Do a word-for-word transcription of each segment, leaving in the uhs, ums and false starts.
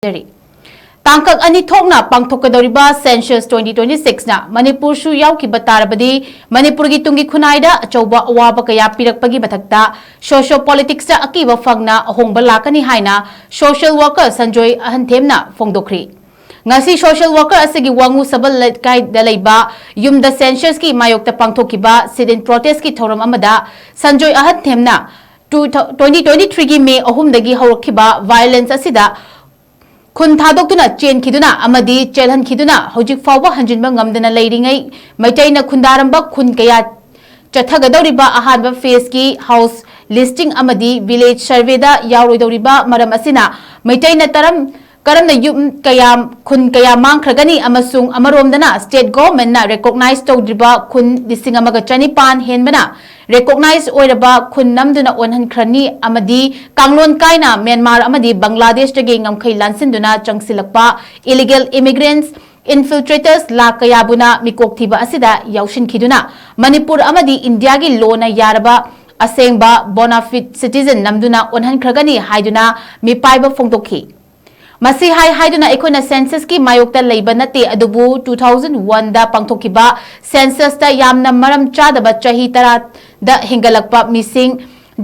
ꯊꯝꯖꯔꯤ꯫ ꯇꯥꯡꯀꯛ ꯑꯅꯤ ꯊꯣꯛꯅ ꯄꯥꯡꯊꯣꯛꯀꯗꯧꯔꯤꯕ ꯁꯦꯟꯁꯁ ꯇ꯭ꯋꯦꯟꯇꯤ ꯇ꯭ꯋꯦꯟꯇꯤ ꯁꯤꯛꯁꯅ ꯃꯅꯤꯄꯨꯔꯁꯨ ꯌꯥꯎꯈꯤꯕ ꯇꯥꯔꯕꯗꯤ ꯃꯅꯤꯄꯨꯔꯒꯤ ꯇꯨꯡꯒꯤ ꯈꯨꯟꯅꯥꯏꯗ ꯑꯆꯧꯕ ꯑꯋꯥꯕ ꯀꯌꯥ ꯄꯤꯔꯛꯄꯒꯤ ꯃꯊꯛꯇ ꯁꯣꯁꯤꯌꯣ ꯄꯣꯂꯤꯇꯤꯛꯁꯇ ꯑꯀꯤꯕ ꯐꯪꯅ ꯑꯍꯣꯡꯕ ꯂꯥꯛꯀꯅꯤ ꯍꯥꯏꯅ ꯁꯣꯁꯤꯌꯦꯜ ꯋꯥꯔꯀꯔ ꯁꯟꯖꯣꯏ ꯑꯍꯟꯊꯦꯝꯅ ꯐꯣꯡꯗꯣꯛꯈ꯭ꯔꯤ꯫ ꯉꯁꯤ ꯁꯣꯁꯤꯌꯦꯜ ꯋꯥꯔꯀꯔ ꯑꯁꯤꯒꯤ ꯋꯥꯉꯨ ꯁꯕꯜ ꯂꯩꯀꯥꯏꯗ ꯂꯩꯕ ꯌꯨꯝꯗ ꯁꯦꯟꯁꯁꯀꯤ ꯃꯥꯌꯣꯛꯇ ꯄꯥꯡꯊꯣꯛꯈꯤꯕ ꯁꯤꯠ ꯏꯟ ꯄ꯭ꯔꯣꯇꯦꯁꯀꯤ ꯊꯧꯔꯝ ꯑꯃꯗ ꯁꯟꯖꯣꯏ ꯑꯍꯟꯊꯦꯝꯅ ꯇ꯭ꯋꯦꯟꯇꯤ ꯇ꯭ꯋꯦꯟꯇꯤ ꯊ꯭ꯔꯤꯒꯤ ꯃꯦ ꯑꯍꯨꯝꯗꯒꯤ ꯍꯧꯔꯛꯈꯤꯕ ꯚꯥꯏꯑꯣꯂꯦꯟꯁ ꯑꯁꯤꯗ ꯈꯨꯟ ꯊꯥꯗꯣꯛꯇꯨꯅ ꯆꯦꯟꯈꯤꯗꯨꯅ ꯑꯃꯗꯤ ꯆꯦꯜꯍꯟꯈꯤꯗꯨꯅ ꯍꯧꯖꯤꯛ ꯐꯥꯎꯕ ꯍꯟꯖꯤꯟꯕ ꯉꯝꯗꯅ ꯂꯩꯔꯤꯉꯩ ꯃꯩꯇꯩꯅ ꯈꯨꯟꯗꯥꯔꯝꯕ ꯈꯨꯟ ꯀꯌꯥ ꯆꯠꯊꯒꯗꯧꯔꯤꯕ ꯑꯍꯥꯟꯕ ꯐꯦꯖꯀꯤ ꯍꯥꯎꯁ ꯂꯤꯁꯇꯤꯡ ꯑꯃꯗꯤ ꯚꯤꯂꯦꯖ ꯁꯔꯚꯦꯗ ꯌꯥꯎꯔꯣꯏꯗꯧꯔꯤꯕ ꯃꯔꯝ ꯑꯁꯤꯅ ꯃꯩꯇꯩꯅ ꯇꯔꯝ ꯀꯔꯝꯅ ꯌꯨꯝ ꯀꯌꯥ, ꯈꯨꯟ ꯀꯌꯥ ꯃꯥꯡꯈ꯭ꯔꯒꯅꯤ ꯑꯃꯁꯨꯡ ꯑꯃꯔꯣꯝꯗꯅ ꯁ꯭ꯇꯦꯠ ꯒꯣꯚꯔꯟꯃꯦꯟꯠꯅ ꯔꯦꯀꯣꯒꯅꯥꯏꯖ ꯇꯧꯗ꯭ꯔꯤꯕ ꯈꯨꯟ ꯂꯤꯁꯤꯡ ꯑꯃꯒ ꯆꯅꯤꯄꯥꯟ ꯍꯦꯟꯕꯅ ꯔꯦꯀꯣꯒꯅꯥꯏꯖ ꯑꯣꯏꯔꯕ ꯈꯨꯟ ꯅꯝꯗꯨꯅ ꯑꯣꯟꯍꯟꯈ꯭ꯔꯅꯤ ꯑꯃꯗꯤ ꯀꯥꯡꯂꯣꯟ ꯀꯥꯏꯅ ꯃ꯭ꯌꯥꯟꯃꯥꯔ ꯑꯃꯗꯤ ꯕꯪꯒ꯭ꯂꯥꯗꯦꯁꯇꯒꯤ ꯉꯝꯈꯩ ꯂꯥꯟꯁꯤꯟꯗꯨꯅ ꯆꯪꯁꯤꯜꯂꯛꯄ ꯏꯂꯤꯒꯦꯜ ꯏꯃꯤꯒ꯭ꯔꯦꯟꯠꯁ, ꯏꯟꯐꯤꯜꯇ꯭ꯔꯦꯇꯔꯁ ꯂꯥꯈ ꯀꯌꯥꯕꯨꯅ ꯃꯤꯀꯣꯛ ꯊꯤꯕ ꯑꯁꯤꯗ ꯌꯥꯎꯁꯤꯟꯈꯤꯗꯨꯅ ꯃꯅꯤꯄꯨꯔ ꯑꯃꯗꯤ ꯏꯟꯗꯤꯌꯥꯒꯤ ꯂꯣꯅ ꯌꯥꯔꯕ ꯑꯁꯦꯡꯕ ꯕꯣꯅꯥꯐꯤꯠ ꯁꯤꯇꯤꯖꯟ ꯅꯝꯗꯨꯅ ꯑꯣꯟꯍꯟꯈ꯭ꯔꯒꯅꯤ ꯍꯥꯏꯗꯨꯅ ꯃꯤꯄꯥꯏꯕ ꯐꯣꯡꯗꯣꯛꯈꯤ꯫ ꯃꯁꯤ ꯍꯥꯏ ꯍꯥꯏꯗꯨꯅ ꯑꯩꯈꯣꯏꯅ ꯁꯦꯟꯁꯁꯀꯤ ꯃꯥꯌꯣꯛꯇ ꯂꯩꯕ ꯅꯠꯇꯦ, ꯑꯗꯨꯕꯨ ꯇꯨ ꯊꯥꯎꯖꯟ ꯋꯥꯟꯗ ꯄꯥꯡꯊꯣꯛꯈꯤꯕ ꯁꯦꯟꯁꯁꯇ ꯌꯥꯝꯅ ꯃꯔꯝ ꯆꯥꯗꯕ ꯆꯍꯤ ꯇꯔꯥꯗ ꯍꯦꯟꯒꯠꯂꯛꯄ ꯃꯤꯁꯤꯡ,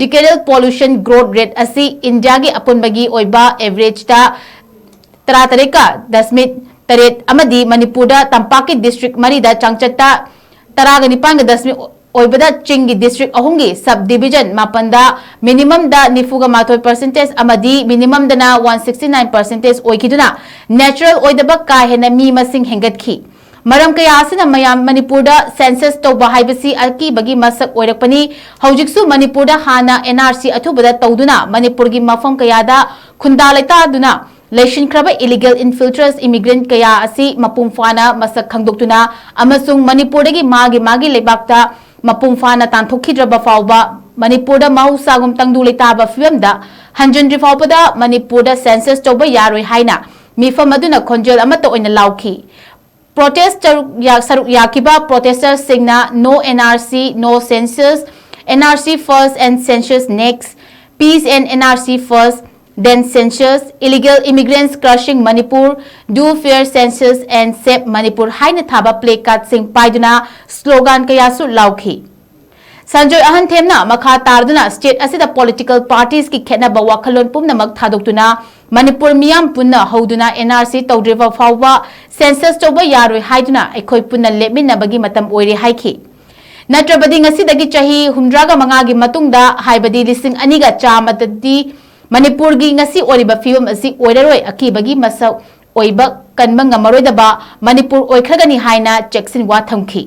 ꯗꯤꯀꯦꯗꯦꯜ ꯄꯣꯂꯨꯁꯟ ꯒ꯭ꯔꯣꯊ ꯔꯦꯠ ꯑꯁꯤ ꯏꯟꯗꯤꯌꯥꯒꯤ ꯑꯄꯨꯟꯕꯒꯤ ꯑꯣꯏꯕ ꯑꯦꯚꯔꯦꯖꯇ ꯇꯔꯥꯇꯔꯦꯠꯀ ꯗꯁꯃꯤꯛ ꯇꯔꯦꯠ ꯑꯃꯗꯤ ꯃꯅꯤꯄꯨꯔꯗ ꯇꯝꯄꯥꯛꯀꯤ ꯗꯤꯁꯇ꯭ꯔꯤꯛ ꯃꯔꯤꯗ ꯆꯥꯡꯆꯠꯇ ꯇꯔꯥꯒ ꯅꯤꯄꯥꯟꯒ ꯗꯁꯃꯤꯛ ꯑꯣꯏꯕꯗ ꯆꯤꯡꯒꯤ ꯗꯤꯁꯇ꯭ꯔꯤꯛ ꯑꯍꯨꯝꯒꯤ ꯁꯕ ꯗꯤꯚꯤꯖꯟ ꯃꯥꯄꯟꯗ ꯃꯤꯅꯤꯃꯝꯗ ꯅꯤꯐꯨꯒ ꯃꯥꯊꯣꯏ ꯄꯔꯁꯦꯟꯇꯦꯖ ꯑꯃꯗꯤ ꯃꯤꯅꯤꯃꯝꯗꯅ ꯋꯥꯟ ꯁꯤꯛꯁꯇꯤ ꯅꯥꯏꯟ ꯄꯔꯁꯦꯟꯇꯦꯖ ꯑꯣꯏꯈꯤꯗꯨꯅ ꯅꯦꯆꯔꯦꯜ ꯑꯣꯏꯗꯕ ꯀꯥ ꯍꯦꯟꯅ ꯃꯤ ꯃꯁꯤꯡ ꯍꯦꯟꯒꯠꯈꯤ꯫ ꯃꯔꯝ ꯀꯌꯥ ꯑꯁꯤꯅ ꯃꯌꯥꯝ ꯃꯅꯤꯄꯨꯔꯗ ꯁꯦꯟꯁꯁ ꯇꯧꯕ ꯍꯥꯏꯕꯁꯤ ꯑꯀꯤꯕꯒꯤ ꯃꯁꯛ ꯑꯣꯏꯔꯛꯄꯅꯤ꯫ ꯍꯧꯖꯤꯛꯁꯨ ꯃꯅꯤꯄꯨꯔꯗ ꯍꯥꯟꯅ ꯑꯦꯟ ꯑꯥꯔ ꯁꯤ ꯑꯊꯨꯕꯗ ꯇꯧꯗꯨꯅ ꯃꯅꯤꯄꯨꯔꯒꯤ ꯃꯐꯝ ꯀꯌꯥꯗ ꯈꯨꯟꯗꯥ ꯂꯩꯇꯥꯗꯨꯅ ꯂꯩꯁꯤꯟꯈ꯭ꯔꯕ ꯏꯂꯤꯒꯦꯜ ꯏꯟꯐꯤꯜꯇ꯭ꯔꯦꯁ ꯏꯃꯤꯒ꯭ꯔꯦꯟꯠ ꯀꯌꯥ ꯑꯁꯤ ꯃꯄꯨꯡ ꯐꯥꯅ ꯃꯁꯛ ꯈꯪꯗꯣꯛꯇꯨꯅ ꯑꯃꯁꯨꯡ ꯃꯅꯤꯄꯨꯔꯗꯒꯤ ꯃꯥꯒꯤ ꯃꯥꯒꯤ ꯂꯩꯕꯥꯛꯇ ꯃꯄꯨꯡ ꯐꯥꯅ ꯇꯥꯟꯊꯣꯛꯈꯤꯗ꯭ꯔꯕ ꯐꯥꯎꯕ ꯃꯅꯤꯄꯨꯔꯗ ꯃꯍꯧꯁꯥꯒꯨꯝ ꯇꯪꯗꯨ ꯂꯩꯇꯥꯕ ꯐꯤꯕꯝꯗ ꯍꯟꯖꯤꯟꯗ꯭ꯔꯤ ꯐꯥꯎꯕꯗ ꯃꯅꯤꯄꯨꯔꯗ ꯁꯦꯟꯁꯁ ꯇꯧꯕ ꯌꯥꯔꯣꯏ ꯍꯥꯏꯅ ꯃꯤꯐꯝ ꯑꯗꯨꯅ ꯈꯣꯟꯖꯦꯜ ꯑꯃꯠꯇ ꯑꯣꯏꯅ ꯂꯥꯎꯈꯤ꯫ ꯄ꯭ꯔꯣꯇꯦꯁ ꯁꯔꯨꯛ ꯌꯥ-, ꯁꯔꯨꯛ ꯌꯥꯈꯤꯕ ꯄ꯭ꯔꯣꯇꯦꯁꯇꯔꯁꯤꯡꯅ "No N R C, no census, N R C first and census next, peace and N R C first, Then Census, Illegal Immigrants Crushing Manipur, Do Fair Census and Save Manipur ꯍꯥꯏꯅ ꯊꯥꯕ placardꯁꯤꯡ ꯄꯥꯏꯗꯨꯅ slogan ꯀꯌꯥꯁꯨ ꯂꯥꯎꯈꯤ꯫ ꯁꯟꯖꯣꯏ ꯑꯍꯟꯊꯦꯝꯅ ꯃꯈꯥ ꯇꯥꯔꯗꯨꯅ state ꯑꯁꯤꯗ political partiesꯀꯤ ꯈꯦꯠꯅꯕ ꯋꯥꯈꯜꯂꯣꯟ ꯄꯨꯝꯅꯃꯛ ꯊꯥꯗꯣꯛꯇꯨꯅ ꯃꯅꯤꯄꯨꯔ ꯃꯤꯌꯥꯝ ꯄꯨꯟꯅ ꯍꯧꯗꯨꯅ N R C ꯇꯧꯗ꯭ꯔꯤꯕ ꯐꯥꯎꯕ census ꯇꯧꯕ ꯌꯥꯔꯣꯏ ꯍꯥꯏꯗꯨꯅ ꯑꯩꯈꯣꯏ ꯄꯨꯟꯅ ꯂꯦꯞꯃꯤꯟꯅꯕꯒꯤ ꯃꯇꯝ ꯑꯣꯏꯔꯦ ꯍꯥꯏꯈꯤ꯫ ꯅꯠꯇ꯭ꯔꯕꯗꯤ ꯉꯁꯤꯗꯒꯤ ꯆꯍꯤ ꯍꯨꯝꯗ꯭ꯔꯥꯒ ꯃꯉꯥꯒꯤ ꯃꯇꯨꯡꯗ, ꯍꯥꯏꯕꯗꯤ ꯂꯤꯁꯤꯡ ꯑꯅꯤꯒ ꯆꯥꯝꯃꯗꯗꯤ ꯃꯅꯤꯄꯨꯔꯒꯤ ꯉꯁꯤ ꯑꯣꯏꯔꯤꯕ ꯐꯤꯕꯝ ꯑꯁꯤ ꯑꯣꯏꯔꯔꯣꯏ, ꯑꯀꯤꯕꯒꯤ ꯃꯁꯛ ꯑꯣꯏꯕ ꯀꯟꯕ ꯉꯝꯃꯔꯣꯏꯗꯕ ꯃꯅꯤꯄꯨꯔ ꯑꯣꯏꯈ꯭ꯔꯒꯅꯤ ꯍꯥꯏꯅ ꯆꯦꯛꯁꯤꯟ ꯋꯥ ꯊꯝꯈꯤ꯫